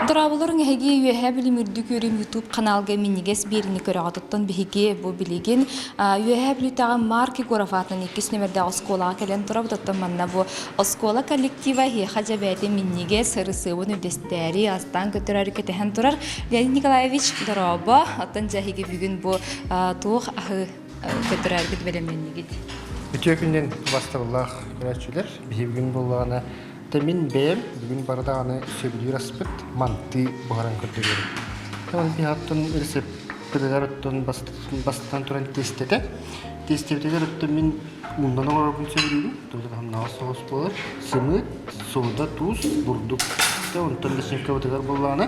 Дорооболоруҥ эһиги Үөһээ Бүлүүм үрдүк үөрүүм YouTube каналга минньигэс биэриини көрөҕүт. Биһиги бу билигин Үөһээ Бүлүүтээҕи Марк Егоров аатынан иккис нүмердээх оскуолаҕа кэлэн турабыт. Оттон манна бу оскуола коллектива эһиэхэ дьэ бэйэтин минньигэс ырысыабын үрдэстээри, астаан көтөрөөрү кэтэһэн турар. Леонид Николаевич, дорообо. Оттон дьэ эһиги бүгүн бу туох аһы көтөрөөргүт бэлэмнэннигит? Үтүө күнүнэн убастабыллаах көрөөччүлэр. Биһиги бүгүн буоллаҕына Тэ мин бэйэм бүгүн бары даҕаны сөбүлүүр аспыт манты буһаран көрдөрүөм. Ол биһаттан рецептилэр оттон бастатан туран тиэстэтэ. Тиэстэбитигэр оттон мин ууннан оҥорорбун сөбүлүүбүн. Тугу да соҕус буолар. Сымыыт, сода, туус, бурдук. Тэ онтон начинкабытыгар буоллаҕына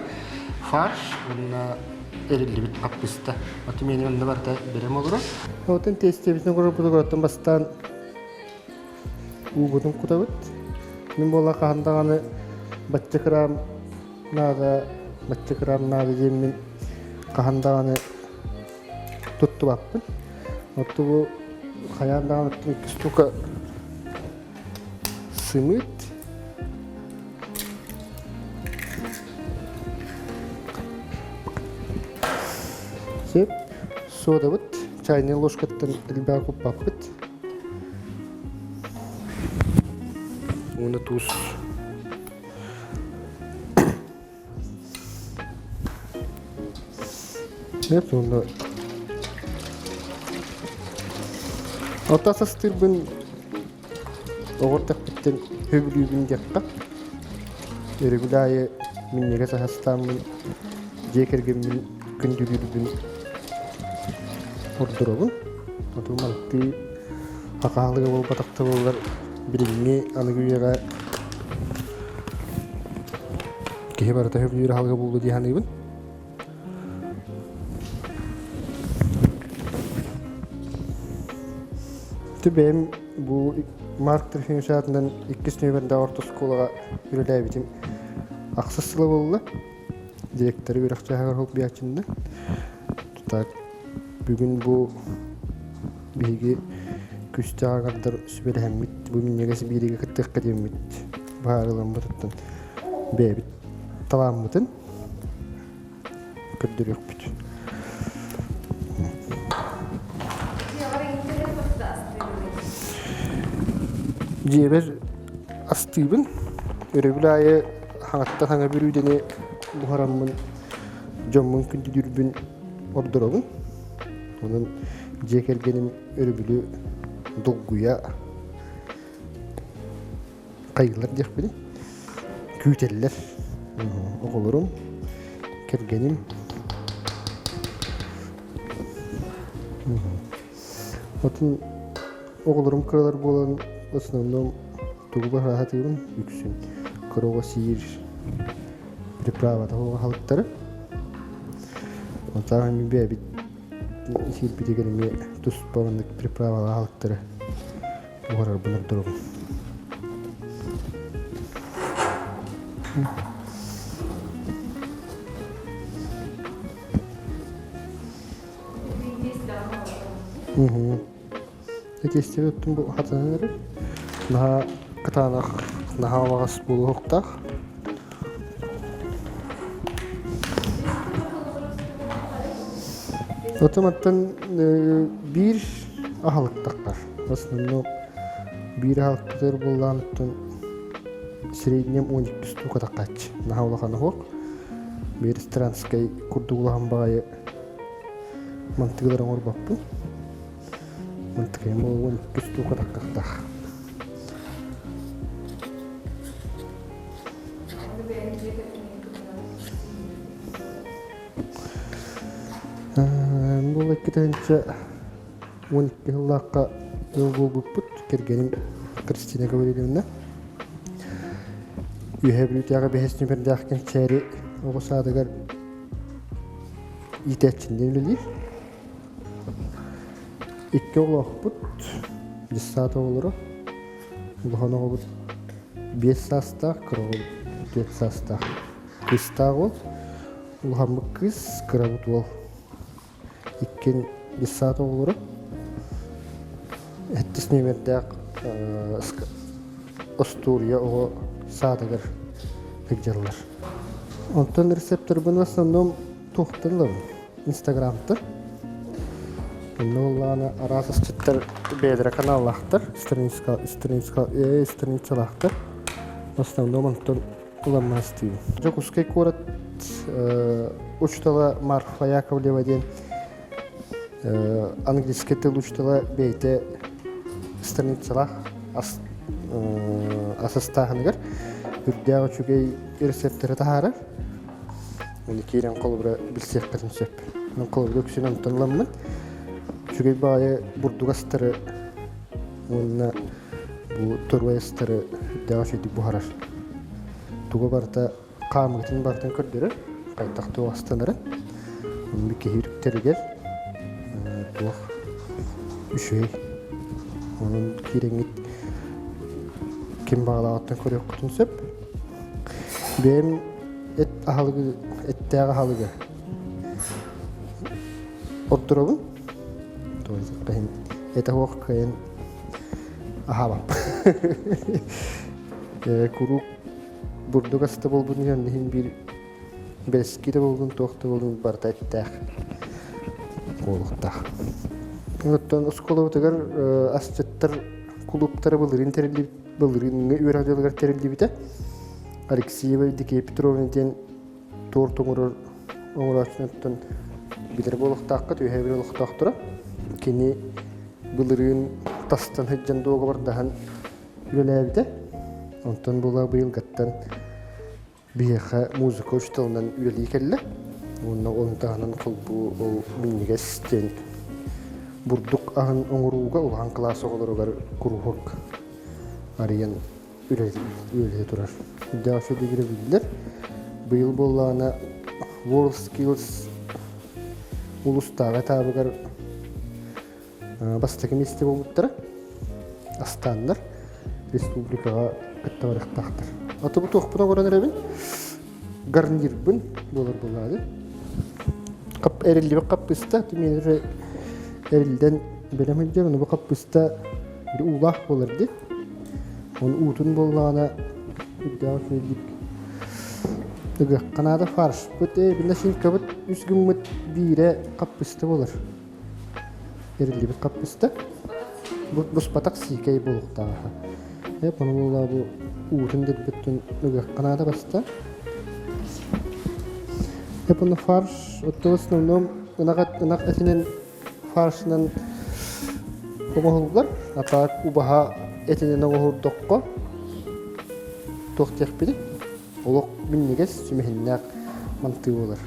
фарш уонна эриллибит хаппыста. Аты миэнэ онно барыта бэлэм олорор. Оттон тиэстэбитин оҥорорбутугар оттон бастаан Уубутун кутабыт. Мин буолла хаһан даҕаны бачча кыраам наада, бачча кыраам наада диэммин хаһан даҕаны туттубаппын. Отту бу хайаан даҕаны икки штука сымыыт. Сөп. Суодабыт чайный ложкаттан элбэҕи куппаппыт. Уонна туус. Нет, уонна Ота састыырбын оҕор тэппиттэн хөбүлүүбүн диэххэ. Өрөбүл аайы минньигэс аһастааммын дьиэ кэргэммин күндүлүүрбүн ордоробун. Оту мантыы хахаалыга буолбатах да буоллар билиҥҥи аныгы үйэҕэ киһи барыта сөбүлүүр аһылыга буолуо дии саныыбын. Ити бэйэм бу Марк Трофимович аатынан иккис нүөмэрдээх орто оскуолаҕа үлэлээбитим ахсыс сыла буолла. Директоры үөрэх чааһыгар холбуйааччынна. Так бүгүн бу биһиги күстээх аҥардар сүбэлэһэммит бу минньигэс биэриигэ кыттыахха диэммит быһаарыламмытыттан бэйэбит талааммытын көрдөрүөхпүт. Дьиэбэр астыыбын. Өрөбүл аайы хаҥаттан хаҥа бүрүүдэни буһараммын дьоммун күндүлүүрбүн ордоробун. Онон дьиэ кэргэним өрөбүлү долгуйа хайыылар диэхпиний күүтэллэр. Оҕолорум, кэргэним. Отун оҕолорум кыралар буолан в основном тугу баһаатыыбын үксүн кыра оҕо сиир приправата халыктары. Онтон эми бэйэбит сиирбитигэр эмиэ туспа маннык приправалаах халыктары буһарарбын ордоробун. Тиэстэбит оттон бу хатанан эрэр. Наһаа кытаанах, наһаа убаҕас буолуохтаах. Оттон оттон биир аһылыктахтар. В основном биир аһылыктар буоллаан оттон среднем 12 штука таххааччы. Наһаа улахан оһох. Биир ресторанскай курдук улахан баҕайы мантыгылар оҥорбоппун. Мантыкайым 12 штука таххахтаах. Бу 2012 сыллаахха ыал буолбуппут. Кэргэним Кристина Гаврильевна. Үөһээ Бүлүүтээҕи бэһис нүмердээх кэнчээри оҕо саадыгар иитээччинэн үлэлиир. Икки оҕолоохпут, дьыссаат оҕолоро. Улахан оҕобут биэс саастаах, кыра оҕобут түөрт саастаах. Кыыстаах уол, улахаммыт кыыс, кырабыт уол. Иккин дьыссаат оҕолоро. Сэттис нүөмэрдээх остуоруйа оҕо саадыгар сылдьаллар. Онтон рецепторбын в основном туохтан ылабын? Инстаграмтан. Онно буоллаҕына араас асчыттар бэйэлэрэ каналлаахтар, страница, страница, страницалаахтар. В основном онтон ыламмын астыыбын. Дьокуускай куорат учуутала Марфа Яковлева диэн английский тыл учуутала бэйэтэ страницалаах ас астааһыныгар үрдээх үчүгэй рецептери таһаарар. Оны киирэн холобура билсиэххитин сөп. Холобура үксүн онтон ыламмын үчүгэй баҕайы бурдук астары уонна бу туруой астары үрдээх үчүгэйдик буһарар. Туга барыта хаамыытын барытын көрдөрөр, хайдах туох астанарын. Онно киһи үктэригэр туох үчүгэй. Онон киирэҥҥит ким баҕалааҕыттан көрүөххүтүн сөп. Бэйэм эт аһылыгы, эттээх аһылыгы ордоробун. Этэ суох кыайан аһаабаппын. Куруук бурдук аста буолбутун иһин иһин биир бэрэски да буоллун, туох да буоллун барыта эттээх буолуохтаах. Оттон оскуолабытыгар асчыттар кулууптара былырыын тэриллибит былырыыҥҥы үөрэх дьылыгар тэриллибитэ. Алексеева Евдокия Петровна диэн торт оҥорор оҥорооччунуттан билэр буолуохтааххыт, үөһээ билэр олохтоохторо. Кини былырыын тастан сылдьан дуогабардаһан үлэлээбитэ. Онтон була быйылгаттан биһиэхэ музыка учууталынан үлэлии кэллэ. Уонна ол таһынан холбуу ол минньигэс диэн бурдук аһын оҥорууга улахан кылаас оҕолоругар куруһуок арыйан үлэлии турар. Даша дигире биллэр. Быйыл буоллаҕына World Skills улуустааҕы этаабыгар бастакы миэстэ буолбуттара. Астааннар республикаҕа кытта барыахтаахтар. Аты бу туохпун оҥорон эрэбин? Гарнирбын буолар буолаады. Кап эриллибит хаппыста, миэнэ эриллэн бэлэм сылдьар, ону бу хаппыста бир уулаах буолар дии. Оны уутун буоллаҕына үрдээх үчүгэйдик ыгыахха наада фаршпыт, ээ начинкабыт үс гыммыт биирэ хаппыста буолар. Эриллибит хаппыста. Буспатах сиикэй буолуохтааҕа. Ээ ону буоллаа бу уутун дирбиттин ыгыахха наада баста. Эп ону фарш, оттон в основном ынах, ынах этинэн фаршынан оҥоһуллар. А так убаһа этинэн оҥоһурдоххо туох диэхпиний? Олох минньигэс сүмэһиннээх мантыы буолар.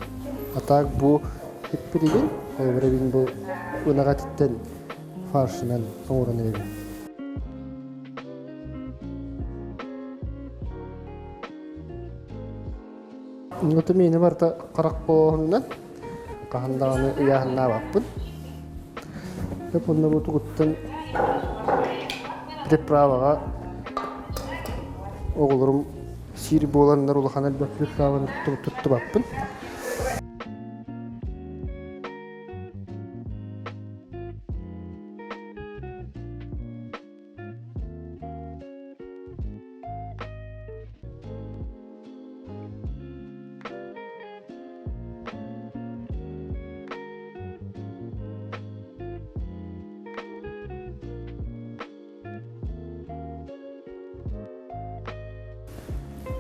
А так бу иппиригин, холобура мин бу ынах этиттэн фаршынан оҥорон эрэбин. Ото миэнэ барыта харах бооһунунан хаһан даҕаны ыйааһыннаабаппын. Өп онно бу тугуттан приправаҕа оҕолорум сиир буоланнар улахан элбэх приправаны туттубаппын.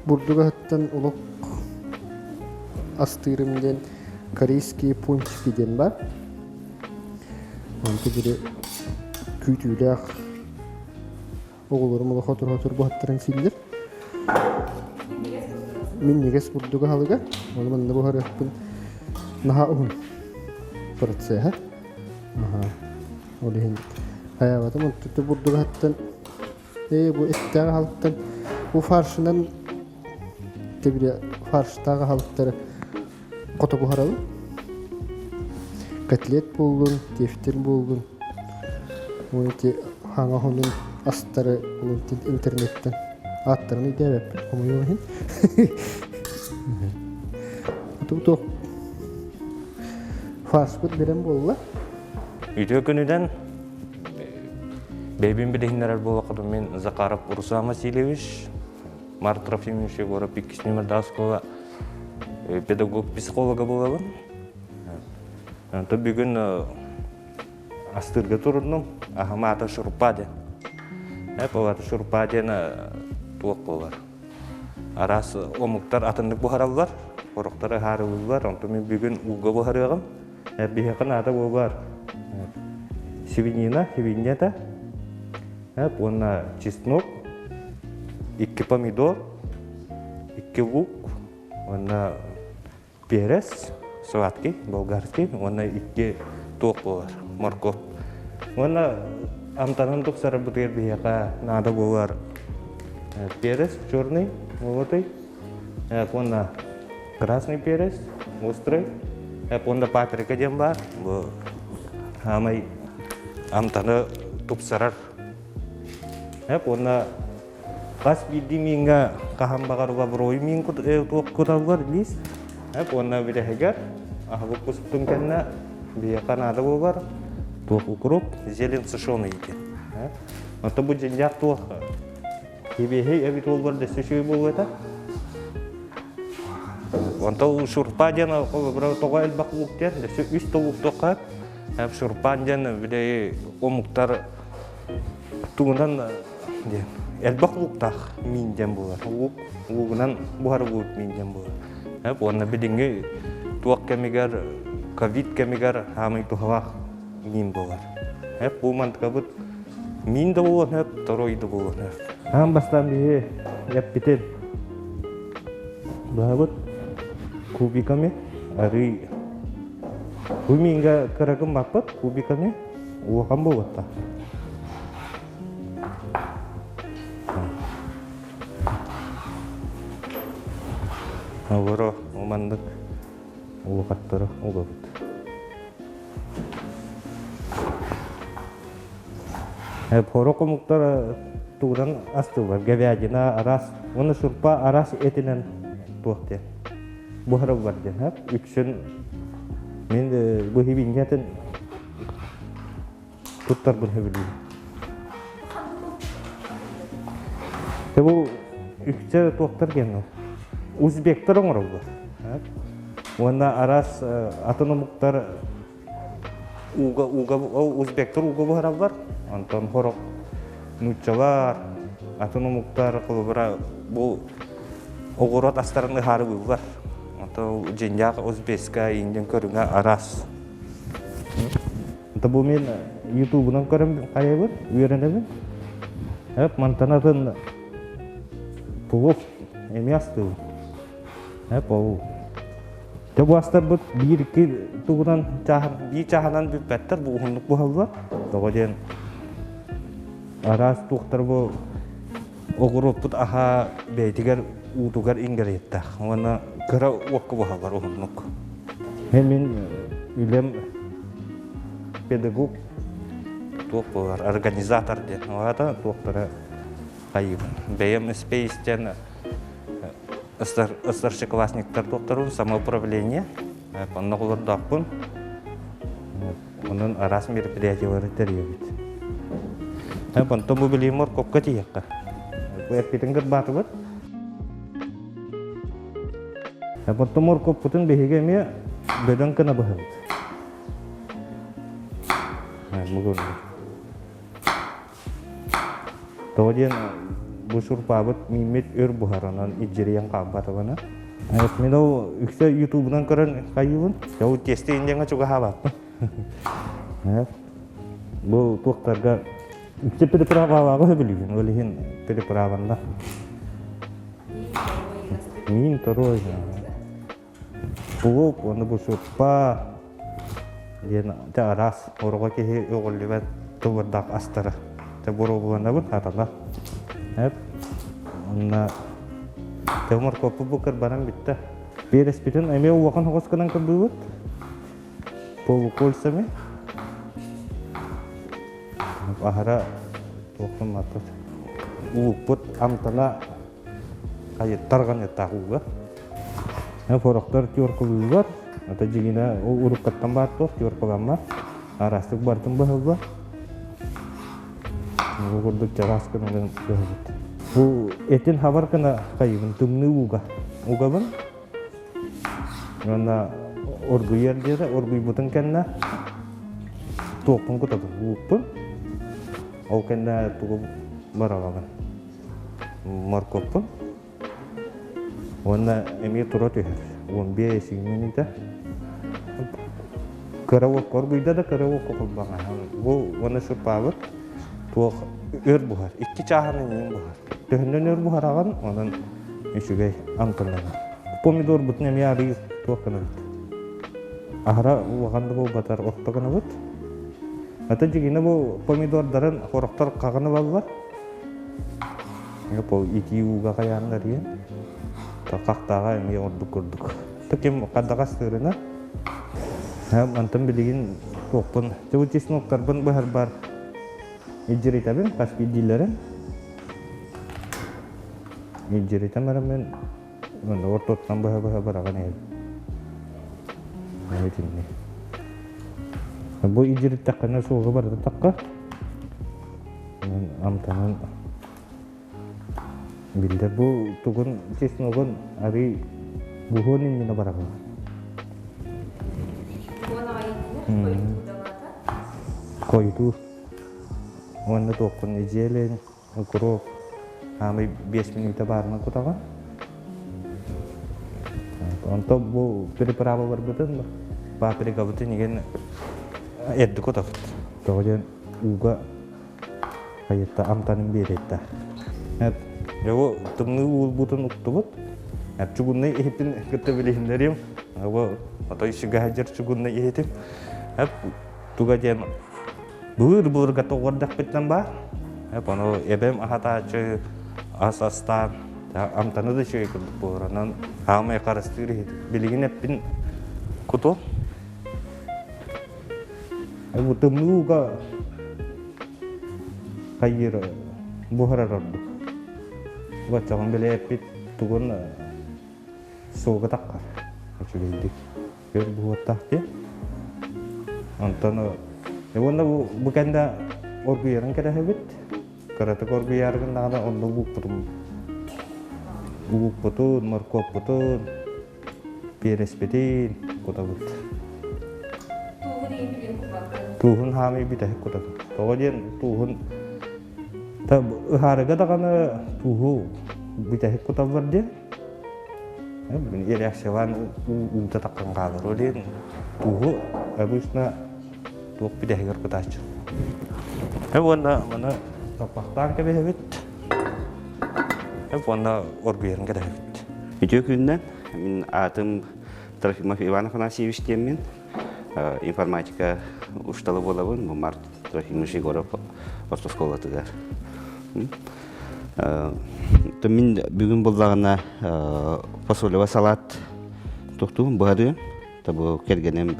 Бурдук аһыттан олох астыырым диэн корейские пончики диэн баар. Онто били күүтүүлээх Оҕолорум олох отур-отур буһаттарын сииллэр. Минньигэс бурдук аһылыга. Ону манна буһарыахпын наһаа уһун процеһа. Аха. Ол иһин хайаабатым. Онтон бурдук аһыттан ээ бу эттээх аһылыктан бу фаршынан тэбире фарштаах аһылыктары хото буһарабын. Котлет буоллун, тефтель буоллун. Уон ити хаҥа хонун астары интернеттэн ааттарын өйдөөбөппүн хомойуох иһин. Туох фаршпыт бэлэм буолла. Үтүө күнүнэн бэйбин билиһиннэрэр буоллахха мин Захаров Руслан Васильевич, Марк Трофимович Егоров иккис номердаах оскуола. педагог психолога буолабын. Онтон бүгүн астыырга туруннум. Аһым аата шурпа диэн. Ол аата шурпа диэн туох буолар? Араас омуктар атыннык буһараллар, сорохтор ыһаарылыыллар. Онтон мин бүгүн ууга буһарыаҕым. Биһиэхэ наада буолар свинина, свиньята, уонна чеснок, икки помидор, икки лук уонна перец, сладкий, болгарский уонна икки туох буолар, морковь. Уонна амтанын тупсарарбытыгар биһиэхэ наада буолар перец черный, молотый, уонна красный перец, острый, уонна паприка диэн баар. Бу хаамай амтаны тупсарар. Уонна Хас биирдии мииҥҥэ хаһан баҕар лавровый миин куталлар лиис. Уонна бүтэһигэр аһылык буспутун кэннэ биһиэхэ наада буолар туох укроп, зелень сушеный диэн. Онтон бу дьиҥнээх туох кибиэһэй эбит буолбар дөссө үчүгэй буолуо этэ. Онтон шурпа диэн тоҕо элбэх луук диэн дөссө үс да лууктуохха шурпан диэн били омуктар тугунан диэн элбэх лууктаах миин диэн буолар. Луук луугунан буһарыллыбыт миин диэн буолар. Уонна билиҥҥи туох кэмигэр ковид кэмигэр хаамый туһалаах миин буолар. Бу мантыкабыт миин да буолуон сөп, торуой да буолуон сөп. Аан бастаан биһи эппитин быһабыт кубиками арыы бу миингэ кыра гыммаппыт кубиками улахан буолуохтаах. Олоро маннык улахаттары угабыт. Хоро хомуктар тугунан астылар говядина араас уонна шурпа араас этинэн туох диэн буһарыллар диэн үксүн мин бу хибинньэтин туттарбын сөбүлүүбүн. Те бу үкчэ туохтар диэн узбектар оҥороллор. Уонна араас атын омуктар ууга ууга узбектар ууга буһараллар. Онтон сорох нууччалар, атын омуктар холобура бу оҕуруот астарын ыһаарылыыллар. Онтон дьиҥнээх узбекскай индиан көрүҥэ араас. Это бу мин ютубунан көрөн хайабын, үөрэнэбин. Эп мантан атын плов эмиэ астыыбын. Эп ол. Те бу астарбыт биир-икки тугунан чааһын, биир чааһынан бүппэттэр, бу уһуннук буһаллар. Тоҕо диэн араас туохтар бу оҕуруоппут аһа бэйэтигэр уутугар иҥгэриэттээх уонна кыра уокка буһаллар уһуннук. Мин үлэм педагог туох буолар организатор диэн аата туохтара хайыыбын. Бэйэм Space диэн старшеклассниктар туохтарун самоуправление онно олордоохпун. Онон араас мероприятиелары тэрийэбит. Онтон бу билигин моркуопка тиийиэххэ. Бу эппитин кырбаатыбыт. Оттон моркуоппутун биһиги эмиэ бөдөҥ гына быһабыт. Тоҕо диэн бу шурпаабыт мииммит өр буһар, онон илдьирийэн хаалбатыбына. Мин ол үксэ ютубунан көрөн хайыыбын. Ол тиэстэ индиаҥа чугаһаабаппын. Бу туохтарга үксэ переправалааҕы сөбүлүүбүн, ол иһин переправанна. Миин торуой. Плуг уонна бу шурпа диэн дьэ араас оруга киһи өҕүллүбэт тыллардаах астара. Дьэ боруобуланабын хатана. Эп онно дьэ моркуоппут бу кырбанан бүттэ. Биэрэспитин эмиэ улахан соҕус гынан кырбыыбыт. Полукольцами. Аһара туохтан Улукпут амтана тарҕаныттаах ууга. Форохтор тюркалыыллар. Ата дьигинэ уруккаттан баар туох тюркаламмат. Араастык бартын быһылла. Бу курдук чараас гынан быһабыт. Бу этин хабар гына хайыбын тымныы ууга угабын. Уонна оргуйар диэтэ, оргуйбутун кэннэ туохпун кутабын, ууппун. Ол кэннэ тугу бараҕабын, моркуоппун. Уонна эмиэ тура түһэр. 15 мүнүүтэ. Кыра уокка оргуйда да кыра уокка холбоҥ Бу уонна сыппаабыт туох өр буһар. Икки чааһынан иҥин буһар. Төһөннөн өр буһараҕын, онон үчүгэй амтаннанар. Помидорбутун эмиэ арыы туох гынабыт. Аһара улахан да буолбатар орто гынабыт. Ата дьигинэ бу помидордарын хорохтор хаҕын ылаллар. Пол итии ууга хайааннар диэн. Хахтааҕа эмиэ ордук курдук. Ким хадаҕас сыырына. Мантан билигин туохпун, бу чесноктарбын быһарбар илдьиритэбин, хас биирдиилэрин. Илдьиритэн бараммын онно ортотунан быһа-быһа быраҕан иһэбин. Итинник. Бу илдьириттэххинэ суолу барытатахха амтанын биллэр. Бу тугун чесногун арыы буһуон иннинэ бараҕын. Хойутуу. Уонна туоххун зелень, укроп, хаамый 5 мүнүүтэ баарынан кутаҕын. Онтон бу приправаларбытын, паприкабытын игин эрдэ кутабыт. Тоҕо диэн ууга хайытта амтанын биэриэттэ. Дьэ бу тымныы уулбутун уктубут. Чугуннай иһитин кытта билиһиннэриим. Бу отой сүгэһдьэр чугуннай иһитим. Туга диэн былыр-былырга тоҕуордахпыттан баар. Ону эбэм аһатааччы ас астаан амтаны да үчүгэй курдук буолар. Онон хаамай харыстыыр иһит. Билигин эппин куту. Бу тымныы ууга хайыыр буһарар ордук. Баччаҕын били эппит тугун суога таххар үчүгэйдик. Өр буһуоттаах диэн. Онтон уонна бу, бу кэннэ оргуйарын кэтэһэбит. Кыратык оргуйаары гыннаҕына онно уукпутун уукпутун, моркуоппутун, биэрэспитин кутабыт. Тууһун хаамый бүтэһик кутабыт. Тоҕо диэн тууһун ыһаарыга даҕаны тууһу бүтэһик куталлар диэн. Реакциялаан уута таххан хаалар. Ол диэн тууһу обычно туох бүтэһигэр кутааччы. Уонна маны таппахтаан кэбиһэбит. Уонна оргуйарын кэтэһэбит. Үтүө күннэн. Мин аатым Трофимов Иван Афанасьевич диэммин. Информатика учуутала буолабын. Бу Март Трофимович Егоров орто школатыгар. Мин бүгүн буллаҕына фасолевый салат тохтуум быһарыым. Бу кэргэним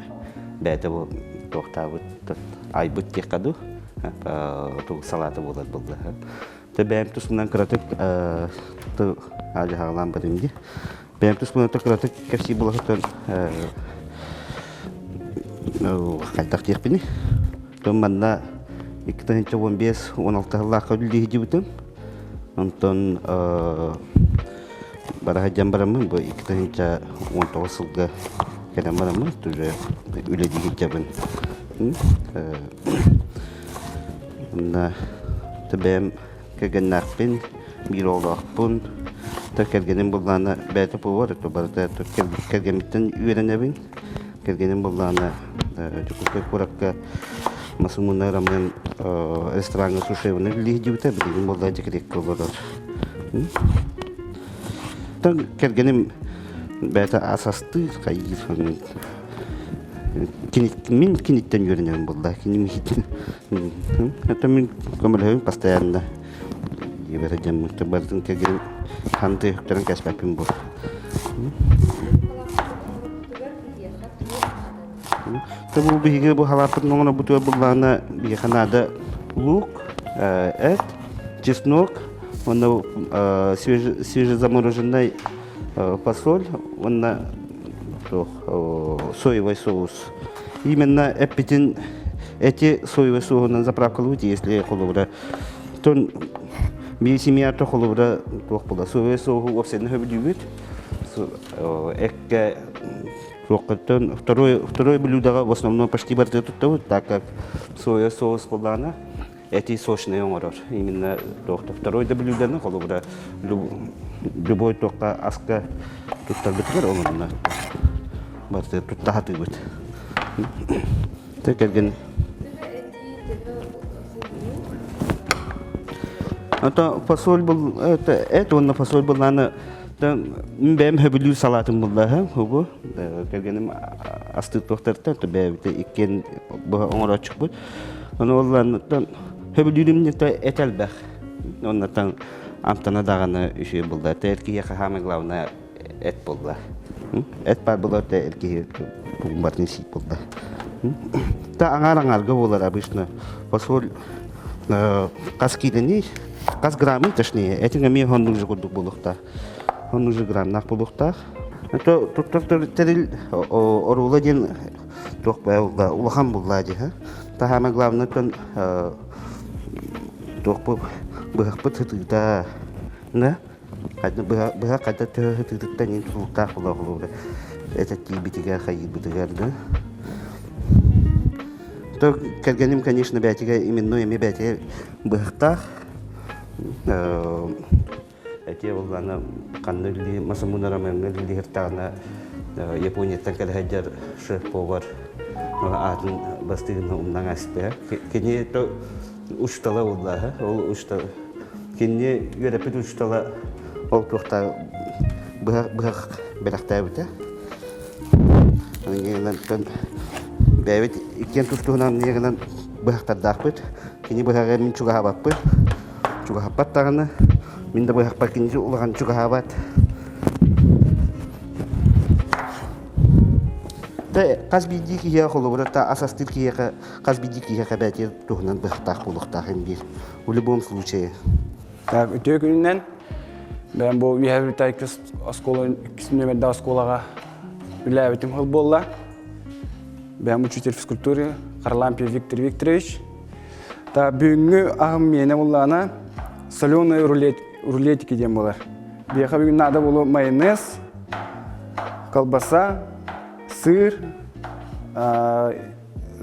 бэйэтэ бу туохтаабыт айбыт диэххэ дуу тугу салаата буолар буолла. Тэ бэйэм тусунан кыратык аадьаһаҕалаан барым дии. Бэйэм туспунан кыратык кэпсии буола сытан хайдах диэхпиний. Тон манна 2015-16 сыллаахха үлэлии сылдьыбытым. Онтон бара сылдьан бараммын бу 2019 сылга кэлэн бараммын уже үлэлии сылдьабын. Онно бэйэм кэргэннээхпин, биир оҕолоохпун. Кэргэним буллаана бэйэтэ повар, барыта кэргэммиттэн үөрэнэбин. Кэргэним буллаана Дьокуускай куоракка Масымына Роман рестораҥҥа сушеваны үлэлии сылдьыбыта, билигин буолла декреккэ олорор. Кэргэним бэйэтэ ас астыыр, хайыыр Мин киниттэн үөрэнэрим буолла. Кини Это мин көмөлөһөбүн постоянно. Диэбэтэ дьэммин барытын кэргэним ханты өктөрөн кэспэппин бу. Бу биһиги бу халааппытын оҥоробутугар буллаҕына биһиэхэ наада лук, эт, чеснок, уонна свежезамороженный фасоль уонна туох соевый соус. Именно эппитин эти соевый соуһунан заправкалыыбыт, если холобура тон биир семья то холобура туох була соевый соуһу уопсайынан сөбүлүүбүт. Эккэ туоххаттан второй второй блюдоҕа в основном почти барыта туттабыт, так как соя соус буоллаҕына эти сочные оҥорор. Именно второй да блюдоны холобура любой туохха аска туттарбытыгар онно барыта тутта сатыыбыт. Кэргэн Это фасоль был это это уонна фасоль былааны бэйэм хөбүлүүр салаатын буллаһа угу кэргэним астыыр туохтарыттан бэйэбит иккиэн оҥорооччукпут ону оллааннаттан хөбүлүүрүм эт элбэх оннаттан амтана даҕаны үчүгэй булла эр киһиэхэ самое главное эт буолла. Эт баар буолар да эр киһи тугун сиик буолла. Та аҥаар аҥаарга буолар обычно. Фасоль хас киилэний, хас граммый точнее, этиҥ эмиэ оннук же курдук буолуохтаах. Оннук же граммнаах буолуохтаах. Это туттар тэрил оруула диэн туох улахан булла дии. Та самое главное туох быһахпыт сытыыта да Быһа хайда төһө сытыытыттан иин тутулуктаах була холобура этэ тиийбитигэр хайыырбытыгар да то кэргэним конечно бээтигэ именной эмиэ бээтигэ быһахтаах этиэ буоллаана ханна үлэлии Масамуна Ромеҥҥа үлэлиһэртэҕинэ Японияттан кэлэ сылдьар шеф-повар аатын бастыгына умнан ааспыта кини то учтала буоллааһа ол учта Кинини үөрэппит учуутала ол туохта быһах быһах бэлэхтээбитэ. Аны бэйэбит иккиэн тус-туһунан гынан быһахтардаахпыт. Кини быһаҕы мин чугаһаабаппын. Чугаһаппат даҕаны. Мин да быһахпар кини улахан чугаһаабат. Хас биирдии киһиэхэ холобура ас астыыр киһиэхэ хас биирдии киһиэхэ бэйэтин туһунан быһахтаах буолуохтаах биир В любом случае. Так, үтүө күнүнэн. Бэйэм бу Үөһээ Бүлүү оскуола иккис нүөмэрдээх оскуолаҕа үлээбитим сыл буолла. Бэйэм учитель физкультуры Харлампьев Виктор Викторович. Та бүгүҥҥү аһым миэнэ буллаана соленые рулет, рулетики диэн буолар. Биһиэхэ бүгүн наада буолуо майонез, колбаса, сыр,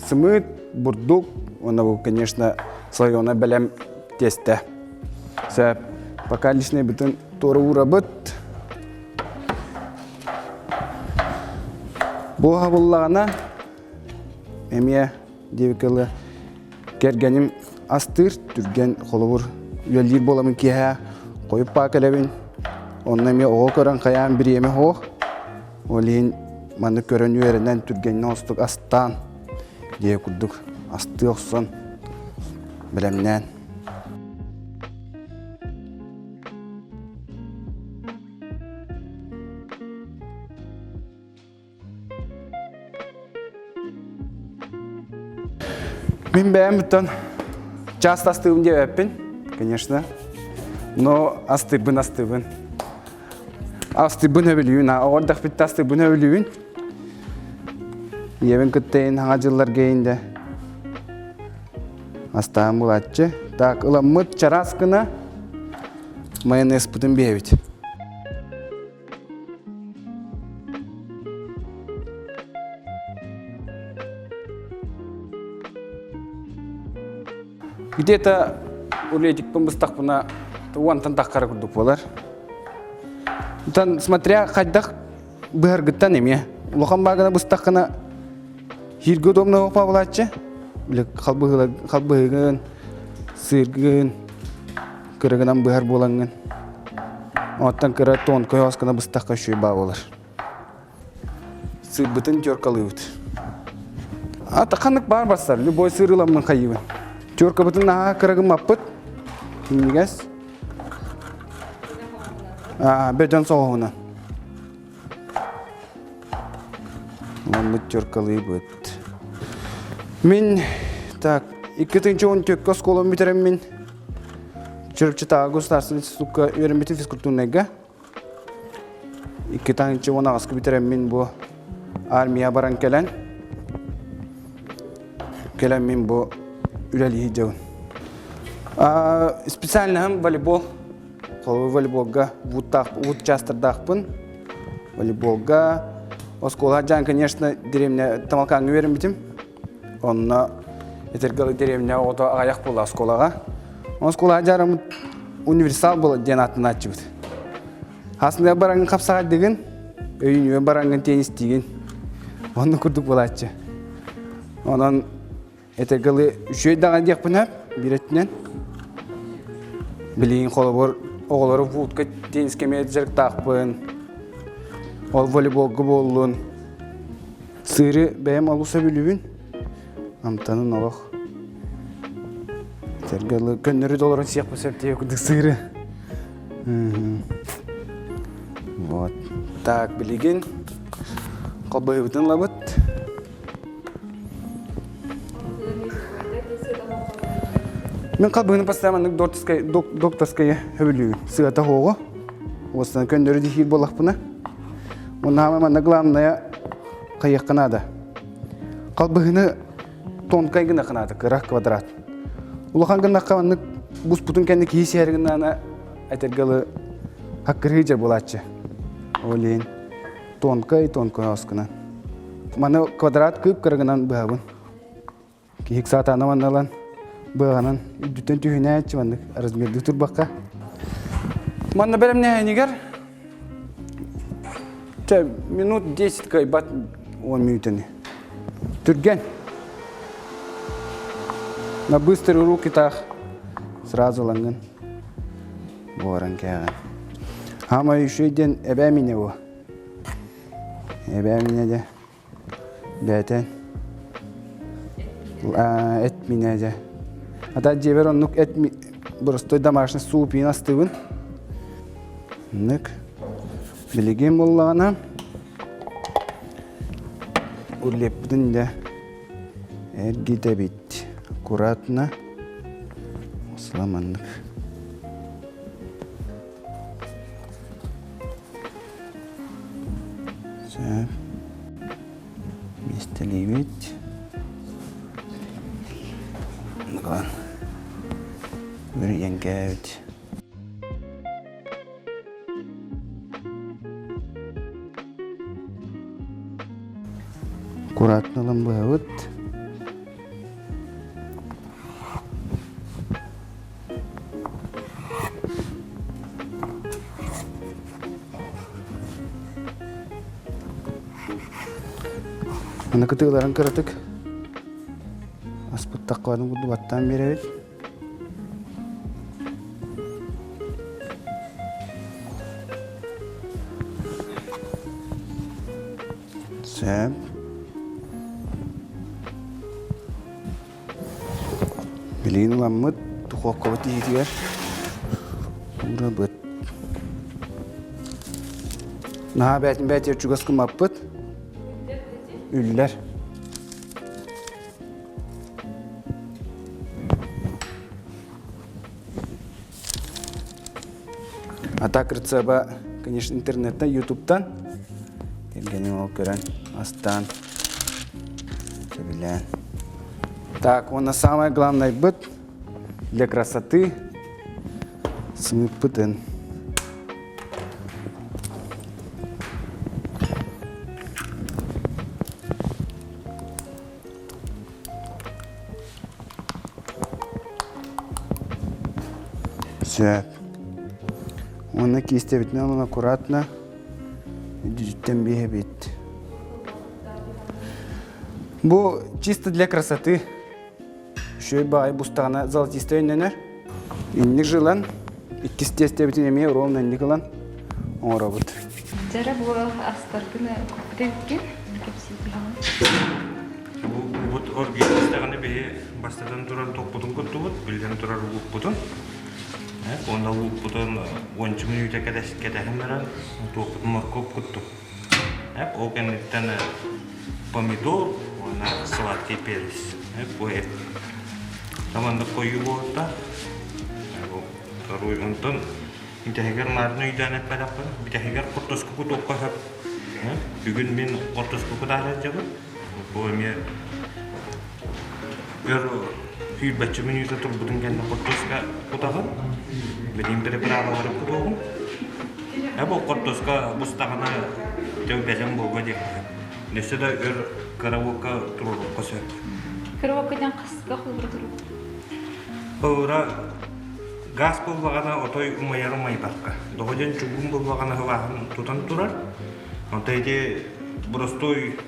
Сымыыт, бурдук уонна бу, конечно, слоеный бэлэм тиэстэ. Сөп. Пока личный бытын туора уурабыт. Бу хабыллаҕына эмиэ диэбиккэ кэргэним астыыр түргэн холобур үлэлиир буоламын киэһэ хойуппаа кэлэбин. Онно эмиэ оҕо көрөн хайаан бириэмэ суох. Ол иһин маны көрөн үөрэнэн түргэнник оҥостук астаан дьиэ курдук астыы охсон бэлэмнээн. Мин бэйэм буттан часто астыыбын диэбэппин, конечно. Но астыыбын астыыбын. Астыыбын өбүлүүн, оҕордохпүттэ астыыбын өбүлүүн. Ийэбин кытта ин хаҥа дьылларга иинде астаан булааччы. Так, ыламмыт чараас гына майонезпытын биэбит. Где-то улетикпын быстахпына уонтан таххара курдук буолар. Тан смотря хайдах быһаргыттан эмиэ. Улахан баагына быстаххына хииргэ удобно буолааччы. Били халбыһыгын, сыыргын, кырыгынан быһар буолаҥҥын. Оттон кыра тонкой оскына быстахха үчүгэй баа буолар. Сыырбытын теркалыыбыт. А ханнык баар барсар, любой сыр ыламмын хайыыбын. Теркабытын наһаа кыра гыммаппыт. Минньигэс. Бөдөн соҕуһунан. Ламмыт теркалыыбыт. Мин так 2014 оскуолам бүтэрэммин Чурапчытааҕы государственный институкка үөрэммитим физкультурнайга. 2018 бүтэрэммин бу армия баран кэлэн кэлэн мин бу үлэлии сылдьабын. Специальноһым волейбол. Холобур волейболга вуд участардаахпын. Волейболга оскуола дьаан, конечно, дэриэбинэ Тамалкааҥҥа үөрэммитим. Онно этэргэ дэриэбинэ оҕото аҕыйах буолла оскуолаҕа. Оскуола дьаарымыт универсал буола диэн ааттанааччыбыт. Хасныга бараҥҥын хапсаҕайдыгын, өйүнүө бараҥҥын теннистиигин. Онно курдук буолааччы. Онон этэргэ үчүгэй даҕаны диэхпин сөп, биир өттүнэн. Билигин холобур оҕолору вудка теннискэ эмиэ дьарыктаахпын. Ол волейболга буоллун. Сыыры бэйэм олус сөбүлүүбүн. Амтанын олох этэргэ көннөрү да олорон сиэхпин сөп диэх курдук сыыры. Вот. Так, билигин холбоһуубутун ылабыт. Мин халбыһыны постоянно маннык докторскай докторскай хөбүлүүбүн. Сыата хоҕу. Уостан көннөрү дихиир буоллахпына. Уонна манна главное хайыахха наада. Халбыһыны тонкай гына наада, кыра квадрат. Улахан гыннахха маннык буспутун кэннэ киһи сиһэр гыннаана этэргэ ылы хаккырыы дьэ буолааччы. Ол иһин тонкай тонкай оскунан. Маны квадрат кып-кыра гынан быһабын. Киһик саатаана манна ылан быаҕанан үрдүттэн түһүнээччи маннык размердыы турбакка. Манна бэлэмнээһинигэр чэ минут 10 кыайбат 10 мүнүүтэни. Түргэн. На быстрые руки таах сразу ылаҥҥын буоран кээҕин. Хаамай үчүгэй диэн эбээ минэ бу. Эбээ минэ дьэ бээтэн эт минэ дьэ. Ата дьиэбэр оннук эт боростой домашний суп иин астыыбын. Оннук. Билигин буоллаҕына Урлеппытын дьэ эргитэбит. Аккуратно. Осла маннык. Сөп. Миэстэлиибит. Ныкалан. Бүрүйэн кээбит. Аккуратно ылан быһабыт. Аны кытыыларын кыратык аспыттаххаларын курдук баттаан биэрэбит. Сөп. Билигин ыламмыт духуопкабыт иһитигэр уурабыт. Наһаа бээтин бээтигэр чугас гыммаппыт. Үллэр. А так рецеба, конечно, интернеттен, ютубтан. Кэргэним ол көрөн, астаан, сөбүлээн. Так, уонна самое главное быт для красоты сымыппытын. Сөп. Уонна киистэбитинэн ылан аккуратно үрдүттэн биэһэбит. Бу чисто для красоты. Үчүгэй баҕайы бустаҕына золотистый өйнөнөр. Инник жилан, иккис тиэстэбитин эмиэ ровно инник ылан оҥоробут. Дьэрэ бу астаргын куппут эбиккин кэпсии түһэҕин. Бу оргиятыстаҕына биһи бастатан туран топпутун куттубут, биллэн турар луукпутун. Уонна луукпутун уонча мүнүүтэ кэтэһэн баран туохпутун моркуоп куттум. Ол кэнниттэн помидор уонна сладкий перец. Бу эт. Таманнык хойуу буолта. Второй онтон бүтэһигэр маарын өйдөөн эппэтэхпин. Бүтэһигэр хортуоска кутуохха сөп. Бүгүн мин хортуоска кутаары сылдьабын. Бу эмиэ өр сүүрбэччэ мүнүүтэ турбутун кэннэ хортуоска кутаҕын. Билигин приправалары кутуоҕум. Бу хортуоска бустаҕына. Дьэ бэлэм буолба диэххэ. Өссө да өр кыра уокка туруоруохха сөп. Кыра уокка диэн хаска холобура туруох? Холобура газ буоллаҕына отой умайар умайбакка. Тоҕо диэн чугун буоллаҕына сылааһын тутан турар. Онто ити боростуой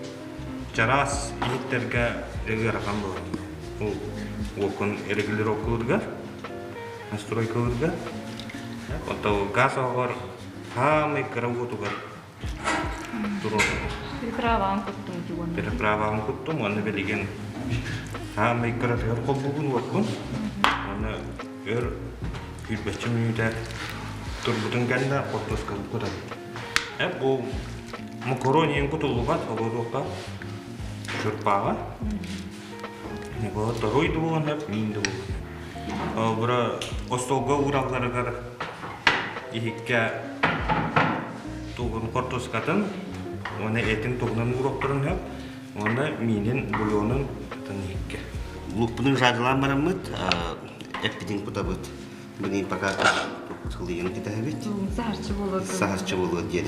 чараас иһиттэргэ ыарахан буолар. Ол уоккун регулировкалыырга, настройкалыырга. Ото газ оҕор хаамай кыра уотугар туруорабын. Переправаҕын куттум дии уонна. Переправаҕын куттум уонна билигин хаамай кыратыгар холбугун уоккун. Уонна өр күүрбэччэ мүнүүтэ турбутун кэннэ хортуоскабын кутабын. Э бу макарон иһин кутуллубат холодуохха шурпаҕа. Торуй да буолуон сөп, миин да буолуон сөп. Бура остуолга ууралларыгар иһиккэ тугун хортуоскатын уонна этин туһунан ууруохтарын сөп уонна миинин бульонун атын иһиккэ. Луукпутун жадылаан бараммыт, эппитин кутабыт. Билигин пока сылыйан кэтэһэбит. Саһарчы буолуо. Саһарчы буолуо диэн.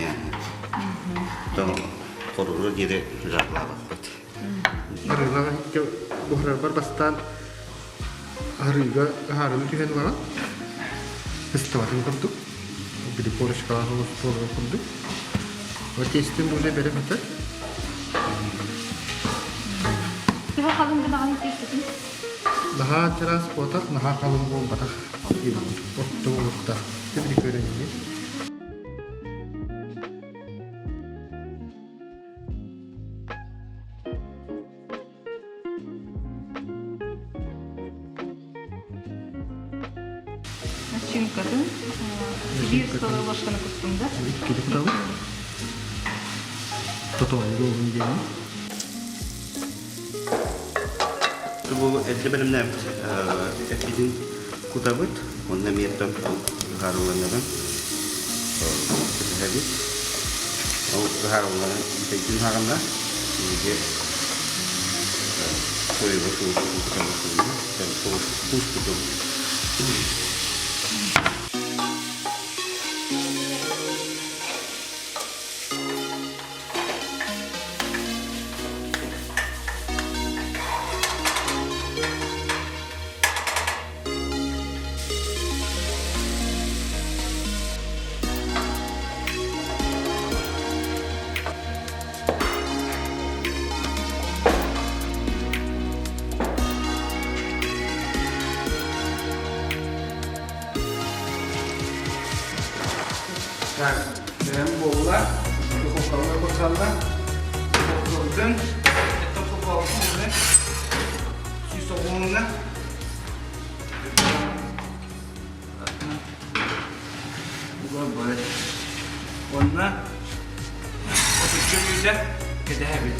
Хоруруо диэри жадылаабаппыт. Арыылаах иһиккэ буһарарбар бастаан арыыга ыһаарыны түһэн ылаҕын. Ыстыбатын курдук. Били корочкалаах буоларын курдук. Вот тестин уже бэлэм этэр. Төһө халыҥ гынаҕын тиэстэтин? Наһаа чараас буотах, наһаа халыҥ буолбатах. Орто буолуохтаах. Тибри көрөн Начинкатын биир столовой ложканы куттум да? Иккини кутабын. Тотоойу буолун диэни. Бу эрдэ бэлэмнээбит эппитин кутабыт, онно эмиэ ыһаарыланарын кэтэһэбит. Ол ыһаарыланарын бүтэйдин хаҕына биһиги соевый соуспутун кутабыт тууспутун. Так, бэйэм буолла, духовкаҕа куталла. Духовкабытын, это духовкабытын уже 190 Уга Онна отучча мүнүүтэ кэтэһэбит.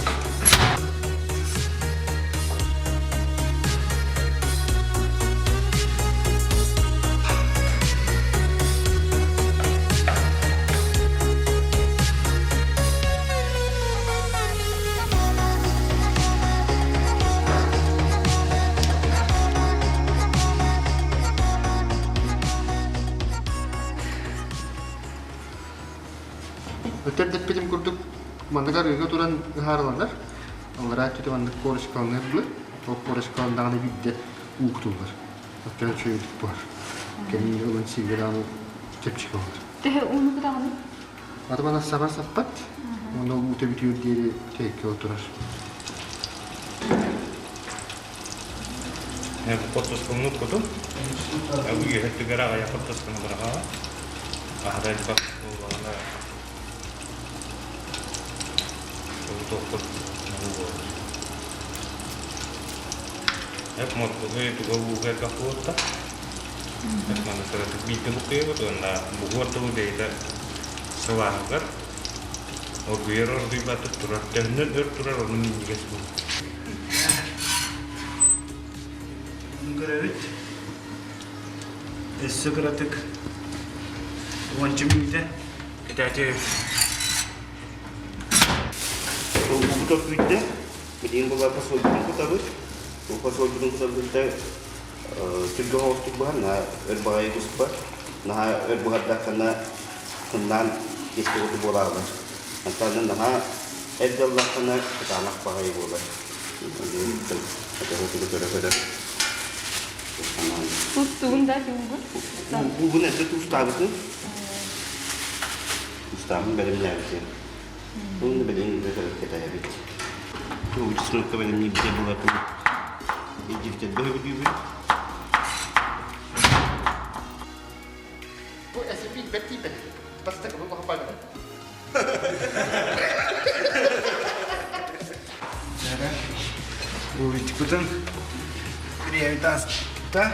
Өтөр дэппитим курдук маннык арыыга туран ыһаарыланар. Аллараа өттүтэ маннык корочкаланар дылы. Ол корочкаландаҕына биирдэ уу кутуллар. Оттон үчүгэйдик буһар. Кэлин ылан сииргэ даҕаны чэпчэки буолар. Төһө ууну кутаҕыный? Аты мана саба саппат. Уонна уута бүтүөр диэри тэйиккэ отурар. Хортуосканы кутун. Үөһэ түгэр аҕыйах хортуосканы быраҕаҕа. Аһара элбэх буоллаҕына тохпут буолар. Эп моркугу туга ууга элбэх буолта. Эп маны кыратык биирдэ буккуйабыт уонна бугуор тылы бэйэтэ сылааһыгар оргуйар оргуйбатык турар. Төһөннөн өр турар ону минньигэс буолар. Көрөбүт. Өссө кыратык уонча мүнүүтэ кэтээти Угут оргуйда. Билигин була фасольбутун кутабыт. Бу фасольбутун кутарбытта түргэн оҕустук быһан, наһаа өр баҕайы буспат. Наһаа өр буһардаххына сымнаан тиэстэ курдук буолааллар. Антон наһаа эрдэ ыллаххына кытаанах баҕайы буолар. Атыһытыгы көрө-көрө Туустугун да туугун? Уугун эрдэ туустаабытын. Туустаабын бэлэмнээбитим. Уонна билигин кэтэһэбит. Тугу чеснокка бэлэмниирбитэ буолатын илдьиритэргэ сөбүлүүбүн. Бу эсэпиин бэрт тиийбэт. Бастакы бу баҕа Бу бириэмит ааста.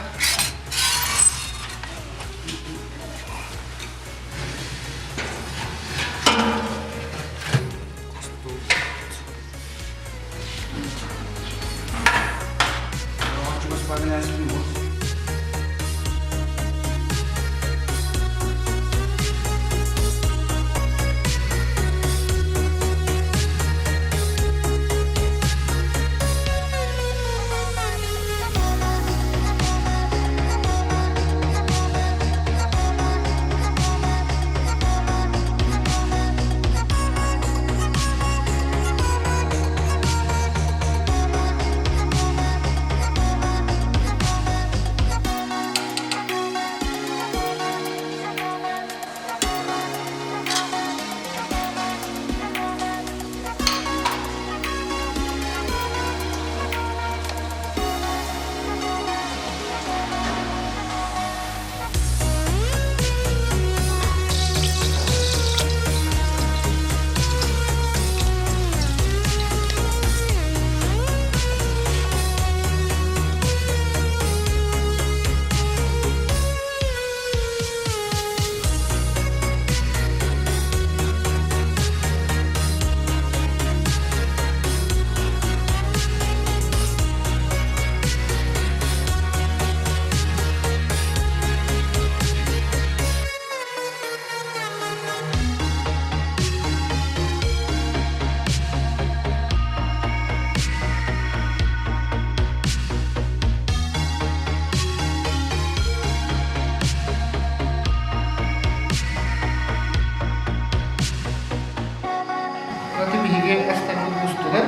Аты биһиги астарбыт устулар,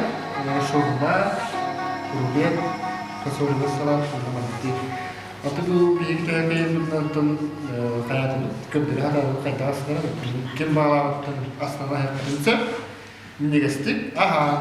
шурма, рулет, фасольный салат, манты. Аты бу биһиги төһөкөйбүтүнэн хайаатыбыт көрдөрө хатаабыт хайдах астара ким баҕалаабыттан астана сөп минньигэстик аһаан.